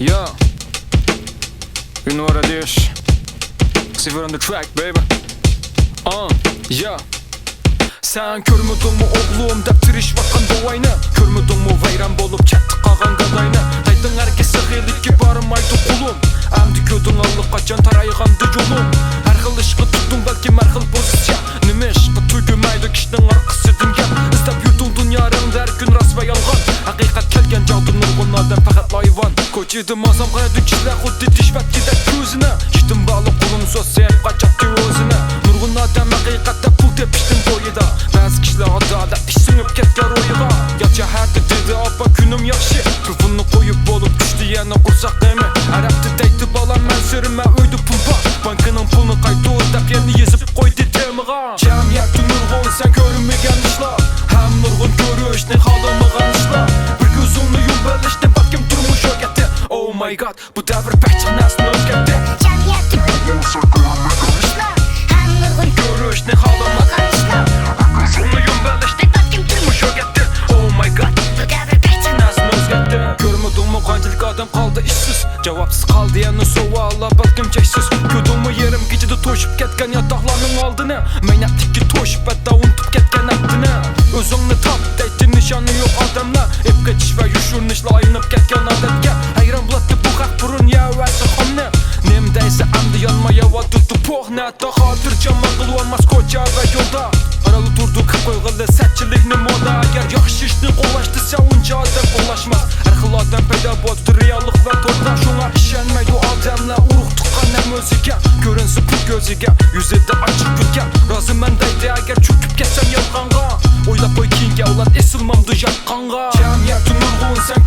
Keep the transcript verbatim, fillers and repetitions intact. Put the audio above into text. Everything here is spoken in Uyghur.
Yeah. You know what it is. Silver on the track, baby. Uh, yeah. سەن كۆرمىدىڭمۇ ئوغلۇم دەپ تىرىشىۋاتقان بوۋاينى؟ كۆرمىدىڭمۇ ۋەيران بولۇپ كەتتى قالغان گاداينى؟ دەيدىڭ ھەرگىز سېغىنلىككە بارمايدۇ قولۇم. ئەمدى كۆردۈڭ ئاللىقاچان تارايغاندا يولۇم. ھەر خىل ئىشقا تۇتتۇڭ بەلكىم ھەر خىل پوزىتسىيە. نېمە ئىشقا تۈگىمەيدۇ كىشىنىڭ ئارقىسىدىن گەپ؟ ئىزدەپ يۈردۈڭ دۇنيا رەڭدە ھەر كۈن راست ۋە يالغان. ھەقىقەت كەلگەن چاغدا نۇرغۇن ئادەم پەقەتلا ھايۋان. كوچىدا ماڭسام قارايدۇ كىشىلەر خۇددى دىش ۋەتكىدەك كۆزىنى. يېتىم بالىلىق قولۇم سوزسا قاچاتتى ئۆزىنى. نۇرغۇن ئادەم ھەقىقەتتە پۇل تېپىشنىڭ كويىدا. بەزى كىشىلەر ئادالەتلىك سىڭىپ كەتكەن روھىغا. يات شەھەردە دېدى ئاپا كۈنۈم ياخشى. تېلېفوننى قويۇپ بولۇپ چۈشتى يەنە قورساق غېمى. ئەرەبتە دەيتتى بالام مەن سۆرىمە ئۆيدە پۇل بار. بانكىنىڭ پۇلىنى قايتۇر دەپ يەنە يېزىپ قويدى تېمىغا. جەمئىيەتتە نۇرغۇن سەن كۆرمىگەن ئىشلار، ھەم نۇرغۇن كۆرۈشنى خالىمىغان ئىشلار. بىر كۆزۈڭنى يۇمۇۋېلىشتىن بەلكىم تۇرمۇش ئۆگەتتى. Oh my God، بۇ دەۋر بەك جىق نەرسىنى ئۆزگەرتتى. جەمئىيەتتە نۇرغۇن سەن كۆرمىگەن ئىشلار، ھەم نۇرغۇن كۆرۈشنى خالىمىغان ئىشلار. بىر كۆزۈڭنى يۇمۇۋېلىشتىن بەلكىم تۇرمۇش ئۆگەتتى. Oh my God، بۇ دەۋر بەك جىق نەرسىنى ئۆزگەرتتى. كۆرمىدىڭمۇ قانچىلىك ئادەم قالدى ئىشسىز؟ جاۋابسىز قالدى يەنە سوئاللار بەلكىم چەكسىز. كۆردۈڭمۇ يېرىم كېچىدە توشۇپ كەتكەن ياتاقلارنىڭ ئالدىنى؟ مەينەتلىككە توشۇپ ھەتتا ئۇنتۇپ كەتكەن ھەپتىنى. ئۆزۈڭنى تاپ دەيتتى نىشانى يوق ئادەملەر. ئېپ قېچىش ۋە يوشۇرۇنۇشلا ئايلىنىپ كەتكەن ئادەتكە. ھەيران بولاتتى بۇ خەق بۇرۇن يەۋەرسە خامنى. نېمە دەيسە ئەمدى يانماي يەۋاتىدۇ پوخ نەتتا خاتىرجەم ماڭغىلى بولماس كوچا ۋە يولدا. ئارىلى تۇردى قىلىپ قويغىلى سەتچىلىكنى مودا. ئەگەر ياخشى ئىشنى قوللاش دېسە ئۇنچە ئادەم قوللاشماس. ھەر خىل ئادەم پەيدا بولۇپتۇ رېئاللىق ۋە توردا. شۇڭا ئىشەنمەيدۇ ئادەملەر ئۇرۇق تۇغقان ھەم ئۆزىگە. كۆرۈنسە پۇل كۆزىگە، يۈزىدە ئاچچىق كۈلكە. رازىمەن دەيدۇ ئەگەر چۆكۈپ كەتسەم يالغانغا. ئويلاپ قوي كېيىنكى ئەۋلاد ئېسىلمامدۇ ياتقانغا. جەمئىيەتتە نۇرغۇن سەن